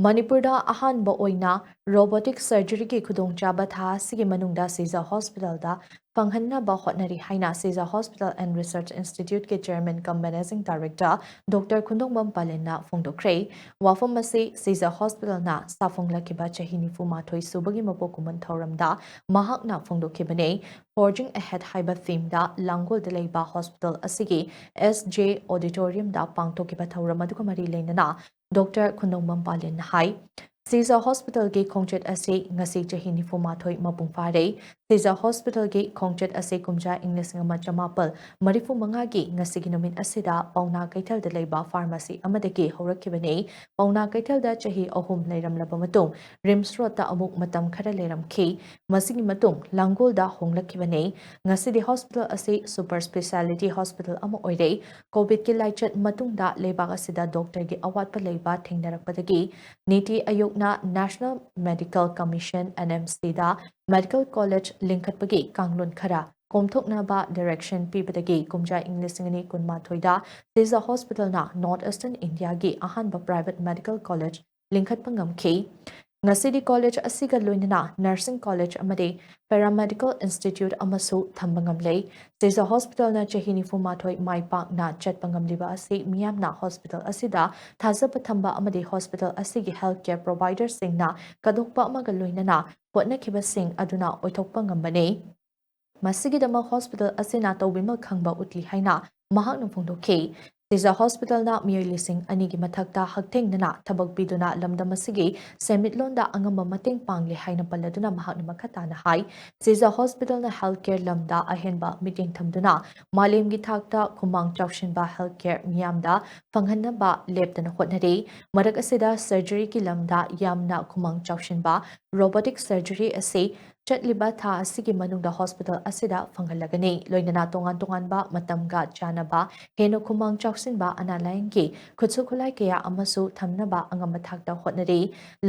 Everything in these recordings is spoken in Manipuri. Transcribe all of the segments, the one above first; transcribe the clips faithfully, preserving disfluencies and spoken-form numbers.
ꯃꯅꯤꯄꯨꯔꯗ ꯑꯍꯥꯟꯕ ꯑꯣꯏꯅ robotic surgeryꯒꯤ ꯈꯨꯗꯣꯡꯆꯥꯕ ꯊꯥ ꯑꯁꯤꯒꯤ ꯃꯅꯨꯡꯗ ꯁꯤꯖ ꯍꯣꯁꯄꯤꯇꯥꯜꯗ ꯐꯪꯍꯟꯅꯕ ꯍꯣꯠꯅꯔꯤ ꯍꯥꯏꯅ ꯁꯤꯖ ꯍꯣꯁꯄꯤꯇꯥꯜ ꯑꯦꯟ ꯔꯤꯁꯔꯆ ꯏꯟꯁꯇꯤꯇ꯭ꯌꯨꯠꯀꯤ chairman cum managing director doctor Khundongbam ꯄꯥꯂꯦꯟꯅ ꯐꯣꯡꯗꯣꯛꯈ꯭ꯔꯦ꯫ ꯋꯥꯐꯝ ꯑꯁꯤ ꯁꯤꯖ ꯍꯣꯁꯄꯤꯇꯥꯜꯅ ꯁꯥꯐꯣꯡꯂꯛꯈꯤꯕ ꯆꯍꯤ ꯅꯤꯐꯨ ꯃꯥꯊꯣꯏ ꯁꯨꯕꯒꯤ ꯃꯄꯣꯛ ꯀꯨꯝꯑꯣꯟ ꯊꯧꯔꯝꯗ ꯃꯍꯥꯛꯅ ꯐꯣꯡꯗꯣꯛꯈꯤꯕꯅꯤ꯫ Forging Ahead ꯍꯥꯏꯕ themeꯗ ꯂꯥꯡꯒꯣꯜꯗ ꯂꯩꯕ ꯍꯣꯁꯄꯤꯇꯥꯜ ꯑꯁꯤꯒꯤ S J auditoriumꯗ ꯄꯥꯡꯊꯣꯛꯈꯤꯕ ꯊꯧꯔꯝ ꯑꯗꯨꯒ ꯃꯔꯤ ꯂꯩꯅꯅ ꯗꯣꯛꯇꯔ ꯈꯨꯟꯗꯣꯡꯕꯝ ꯄꯥꯂꯦꯟꯅ ꯍꯥꯏ, ꯁꯤꯖ ꯍꯣꯁꯄꯤꯇꯥꯜꯒꯤ ꯈꯣꯡꯆꯠ ꯑꯁꯤ ꯉꯁꯤ ꯆꯍꯤ ꯅꯤꯐꯨ ꯃꯥꯊꯣꯏ ꯃꯄꯨꯡ ꯐꯥꯔꯦ꯫ ꯁꯤꯖ ꯍꯣꯁꯄꯤꯇꯥꯜꯒꯤ ꯈꯣꯡꯆꯠ ꯑꯁꯤ ꯀꯨꯝꯖꯥ ꯏꯪ ꯂꯤꯁꯤꯡ ꯑꯃ ꯆꯃꯥꯄꯜ ꯃꯔꯤꯐꯨ ꯃꯉꯥꯒꯤ ꯉꯁꯤꯒꯤ ꯅꯨꯃꯤꯠ ꯑꯁꯤꯗ ꯄꯥꯎꯅꯥ ꯀꯩꯊꯦꯜꯗ ꯂꯩꯕ pharmacy ꯑꯃꯗꯒꯤ ꯍꯧꯔꯛꯈꯤꯕꯅꯤ꯫ ꯄꯥꯎꯅꯥ ꯀꯩꯊꯦꯜꯗ ꯆꯍꯤ ꯑꯍꯨꯝ ꯂꯩꯔꯝꯂꯕ ꯃꯇꯨꯡ ꯔꯤꯝꯁ ꯔꯣꯗꯇ ꯑꯃꯨꯛ ꯃꯇꯝ ꯈꯔ ꯂꯩꯔꯝꯈꯤ꯫ ꯃꯁꯤꯒꯤ ꯃꯇꯨꯡ ꯂꯥꯡꯒꯣꯜꯗ ꯍꯣꯡꯂꯛꯈꯤꯕꯅꯤ꯫ ꯉꯁꯤꯗꯤ ꯍꯣꯁꯄꯤꯇꯥꯜ ꯑꯁꯤ super speciality hospital ꯑꯃ ꯑꯣꯏꯔꯦ꯫ ꯀꯣꯚꯤꯗꯀꯤ ꯂꯥꯏꯆꯠ ꯃꯇꯨꯡꯗ ꯂꯩꯕꯥꯛ ꯑꯁꯤꯗ ꯗꯣꯛꯇꯔꯒꯤ ꯑꯋꯥꯠꯄ ꯂꯩꯕ ꯊꯦꯡꯅꯔꯛꯄꯗꯒꯤ ꯅꯤꯇꯤ ꯑꯥꯌꯣꯒꯅ National Medical Commission, NMCꯗ medical college ꯂꯤꯡꯈꯠꯄꯒꯤ ꯀꯥꯡꯂꯣꯟ ꯈꯔ ꯀꯣꯝꯊꯣꯛꯅꯕ direction ꯄꯤꯕꯗꯒꯤ ꯀꯨꯝꯖꯥ ꯏꯪ ꯂꯤꯁꯤꯡ ꯑꯅꯤ ꯀꯨꯟꯃꯥꯊꯣꯏꯗ ꯁꯤꯖ ꯍꯣꯁꯄꯤꯇꯥꯜꯅ North Eastern Indiaꯒꯤ ꯑꯍꯥꯟꯕ private medical college ꯂꯤꯡꯈꯠꯄ ꯉꯝꯈꯤ꯫ ꯉꯁꯤꯗꯤ college ꯑꯁꯤꯒ ꯂꯣꯏꯅꯅ nursing college ꯑꯃꯗꯤ paramedical institute ꯑꯃꯁꯨ ꯊꯝꯕ ꯉꯝꯂꯦ꯫ ꯁꯤꯖ ꯍꯣꯁꯄꯤꯇꯥꯜꯅ ꯆꯍꯤ ꯅꯤꯐꯨ ꯃꯥꯊꯣꯏ ꯃꯥꯏ ꯄꯥꯛꯅ ꯆꯠꯄ ꯉꯝꯂꯤꯕ ꯑꯁꯤ ꯃꯤꯌꯥꯝꯅ ꯍꯣꯁꯄꯤꯇꯥꯜ ꯑꯁꯤꯗ ꯊꯥꯖꯕ ꯊꯝꯕ ꯑꯃꯗꯤ ꯍꯣꯁꯄꯤꯇꯥꯜ ꯑꯁꯤꯒꯤ health care providerꯁꯤꯡꯅ ꯀꯠꯊꯣꯛꯄ ꯑꯃꯒ ꯂꯣꯏꯅꯅ ꯍꯣꯠꯅꯈꯤꯕꯁꯤꯡ ꯑꯗꯨꯅ ꯑꯣꯏꯊꯣꯛꯄ ꯉꯝꯕꯅꯤ꯫ ꯃꯁꯤꯒꯤꯗꯃꯛ ꯍꯣꯁꯄꯤꯇꯥꯜ ꯑꯁꯤꯅ ꯇꯧꯕꯤꯃꯜ ꯈꯪꯕ ꯎꯠꯂꯤ ꯍꯥꯏꯅ ꯃꯍꯥꯛꯅ ꯐꯣꯡꯗꯣꯛꯈꯤ꯫ ꯁꯤꯖ ꯍꯣꯁꯄꯤꯇꯥꯜꯅ ꯃꯤꯑꯣꯏ ꯂꯤꯁꯤꯡ ꯑꯅꯤꯒꯤ ꯃꯊꯛꯇ ꯍꯛꯊꯦꯡꯅꯅ ꯊꯕꯛ ꯄꯤꯗꯨꯅ ꯂꯝꯗꯝ ꯑꯁꯤꯒꯤ ꯁꯦꯟꯃꯤꯠꯂꯣꯟꯗ ꯑꯉꯝꯕ ꯃꯇꯦꯡ ꯄꯥꯡꯂꯤ ꯍꯥꯏꯅ ꯄꯜꯂꯗꯨꯅ ꯃꯍꯥꯛꯅ ꯃꯈꯥ ꯇꯥꯅ ꯍꯥꯏ, ꯁꯤꯖ ꯍꯣꯁꯄꯤꯇꯥꯜꯅ health care ꯂꯝꯗ ꯑꯍꯦꯟꯕ ꯃꯤꯠꯌꯦꯡ ꯊꯝꯗꯨꯅ ꯃꯥꯂꯦꯝꯒꯤ ꯊꯥꯛꯇ ꯈꯨꯃꯥꯡ ꯆꯥꯎꯁꯤꯟꯕ health care ꯃꯤꯌꯥꯝꯗ ꯐꯪꯍꯟꯅꯕ ꯂꯦꯞꯇꯅ ꯍꯣꯠꯅꯔꯤ꯫ ꯃꯔꯛ ꯑꯁꯤꯗ surgeryꯒꯤ ꯂꯝꯗ ꯌꯥꯝꯅ ꯈꯨꯃꯥꯡ ꯆꯥꯎꯁꯤꯟꯕ robotic surgery ꯑꯁꯤ ꯆꯠꯂꯤꯕ ꯊꯥ ꯑꯁꯤꯒꯤ ꯃꯅꯨꯡꯗ ꯍꯣꯁꯄꯤꯇꯥꯜ ꯑꯁꯤꯗ ꯐꯪꯍꯜꯂꯒꯅꯤ꯫ ꯂꯣꯏꯅꯅ ꯇꯣꯉꯥꯟ ꯇꯣꯉꯥꯟꯕ ꯃꯇꯝꯒ ꯆꯥꯟꯅꯕ ꯍꯦꯟꯅ ꯈꯨꯃꯥꯡ ꯆꯥꯎꯁꯤꯟꯕ ꯑꯅꯥ ꯂꯥꯌꯦꯡꯒꯤ ꯈꯨꯠꯁꯨ ꯈꯨꯠꯂꯥꯏ ꯀꯌꯥ ꯑꯃꯁꯨ ꯊꯝꯅꯕ ꯑꯉꯝꯕ ꯊꯥꯛꯇ ꯍꯣꯠꯅꯔꯤ꯫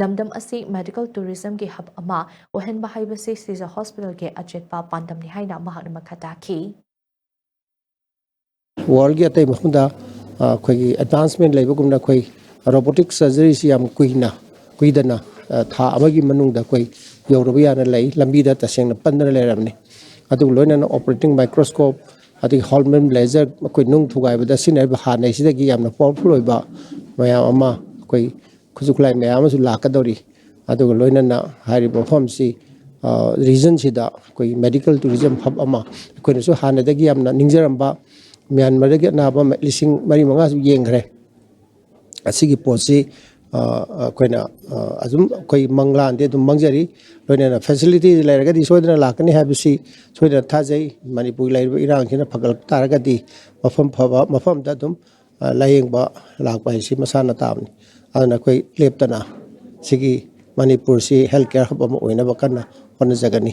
ꯂꯝꯗꯝ ꯑꯁꯤ medical tourismꯒꯤ hub ꯑꯃ ꯑꯣꯏꯍꯟꯕ ꯍꯥꯏꯕꯁꯤ ꯁꯤꯖ ꯍꯣꯁꯄꯤꯇꯥꯜꯒꯤ ꯑꯆꯦꯠꯄ ꯄꯥꯟꯗꯝꯅꯤ ꯍꯥꯏꯅ ꯃꯍꯥꯛꯅ ꯃꯈꯥ ꯇꯥꯈꯤ꯫ Worldꯒꯤ ꯑꯇꯩ ꯃꯐꯝꯗ ꯑ, ꯑꯩꯈꯣꯏꯒꯤ advancement ꯂꯩꯕꯒꯨꯝꯅ ꯑꯩꯈꯣꯏ ꯔꯣꯕꯣꯇꯤꯛ ꯁꯔꯖꯔꯤꯁꯤ ꯌꯥꯝ ꯀꯨꯏꯅ ꯀꯨꯏꯗꯅ ꯊꯥ ꯑꯃꯒꯤ ꯃꯅꯨꯡꯗ ꯑꯩꯈꯣꯏ ꯌꯧꯔꯕ ꯌꯥꯅ ꯂꯩ꯫ ꯂꯝꯕꯤꯗ ꯇꯁꯦꯡꯅ ꯄꯟꯗꯅ ꯂꯩꯔꯕꯅꯤ꯫ ꯑꯗꯨꯒ ꯂꯣꯏꯅꯅ ꯑꯣꯄꯔꯦꯇꯤꯡ ꯃꯥꯏꯀ꯭ꯔꯣꯁꯀꯣꯞ, ꯑꯗꯒꯤ ꯍꯣꯜꯃꯦꯟ ꯂꯦꯖꯔ, ꯑꯩꯈꯣꯏ ꯅꯨꯡ ꯊꯨꯒꯥꯏꯕꯗ ꯁꯤꯖꯤꯟꯅꯔꯤꯕ ꯍꯥꯟꯅꯩꯁꯤꯗꯒꯤ ꯌꯥꯝꯅ ꯄꯥꯋꯔꯐꯨꯜ ꯑꯣꯏꯕ ꯃꯌꯥꯝ ꯑꯃ, ꯑꯩꯈꯣꯏ ꯈꯨꯠꯁꯨ ꯈꯨꯠꯂꯥꯏ ꯃꯌꯥꯝ ꯑꯃꯁꯨ ꯂꯥꯛꯀꯗꯧꯔꯤ꯫ ꯑꯗꯨꯒ ꯂꯣꯏꯅꯅ ꯍꯥꯏꯔꯤꯕ ꯃꯐꯝꯁꯤ ꯔꯤꯖꯟꯁꯤꯗ ꯑꯩꯈꯣꯏꯒꯤ ꯃꯦꯗꯤꯀꯦꯜ ꯇꯨꯔꯤꯖꯝ ꯍꯕ ꯑꯃ, ꯑꯩꯈꯣꯏꯅꯁꯨ ꯍꯥꯟꯅꯗꯒꯤ ꯌꯥꯝꯅ ꯅꯤꯡꯖꯔꯝꯕ ꯃ꯭ꯌꯥꯟꯃꯥꯔꯗꯒꯤ ꯑꯅꯥꯕ ꯂꯤꯁꯤꯡ ꯃꯔꯤ ꯃꯉꯥꯁꯨ ꯌꯦꯡꯈ꯭ꯔꯦ꯫ ꯑꯁꯤꯒꯤ ꯄꯣꯠꯁꯤ ꯑꯩꯈꯣꯏꯅ ꯑꯗꯨꯝ ꯑꯩꯈꯣꯏ ꯃꯪꯂꯥꯟꯗꯤ ꯑꯗꯨꯝ ꯃꯪꯖꯔꯤ꯫ ꯂꯣꯏꯅꯅ ꯐꯦꯁꯤꯂꯤꯇꯤ ꯂꯩꯔꯒꯗꯤ ꯁꯣꯏꯗꯅ ꯂꯥꯛꯀꯅꯤ ꯍꯥꯏꯕꯁꯤ ꯁꯣꯏꯗꯅ ꯊꯥꯖꯩ꯫ ꯃꯅꯤꯄꯨꯔꯒꯤ ꯂꯩꯔꯤꯕ ꯏꯔꯥꯡꯁꯤꯅ ꯐꯒꯠꯂꯛ ꯇꯥꯔꯒꯗꯤ ꯃꯐꯝ ꯐꯕ ꯃꯐꯝꯗ ꯑꯗꯨꯝ ꯂꯥꯏꯌꯦꯡꯕ ꯂꯥꯛꯄ ꯍꯥꯏꯁꯤ ꯃꯁꯥꯅ ꯇꯥꯕꯅꯤ꯫ ꯑꯗꯨꯅ ꯑꯩꯈꯣꯏ ꯂꯦꯞꯇꯅ ꯁꯤꯒꯤ ꯃꯅꯤꯄꯨꯔꯁꯤ ꯍꯦꯜꯊ ꯀꯦꯌꯔ ꯍꯕ ꯑꯃ ꯑꯣꯏꯅꯕ ꯀꯟꯅ ꯍꯣꯠꯅꯖꯒꯅꯤ꯫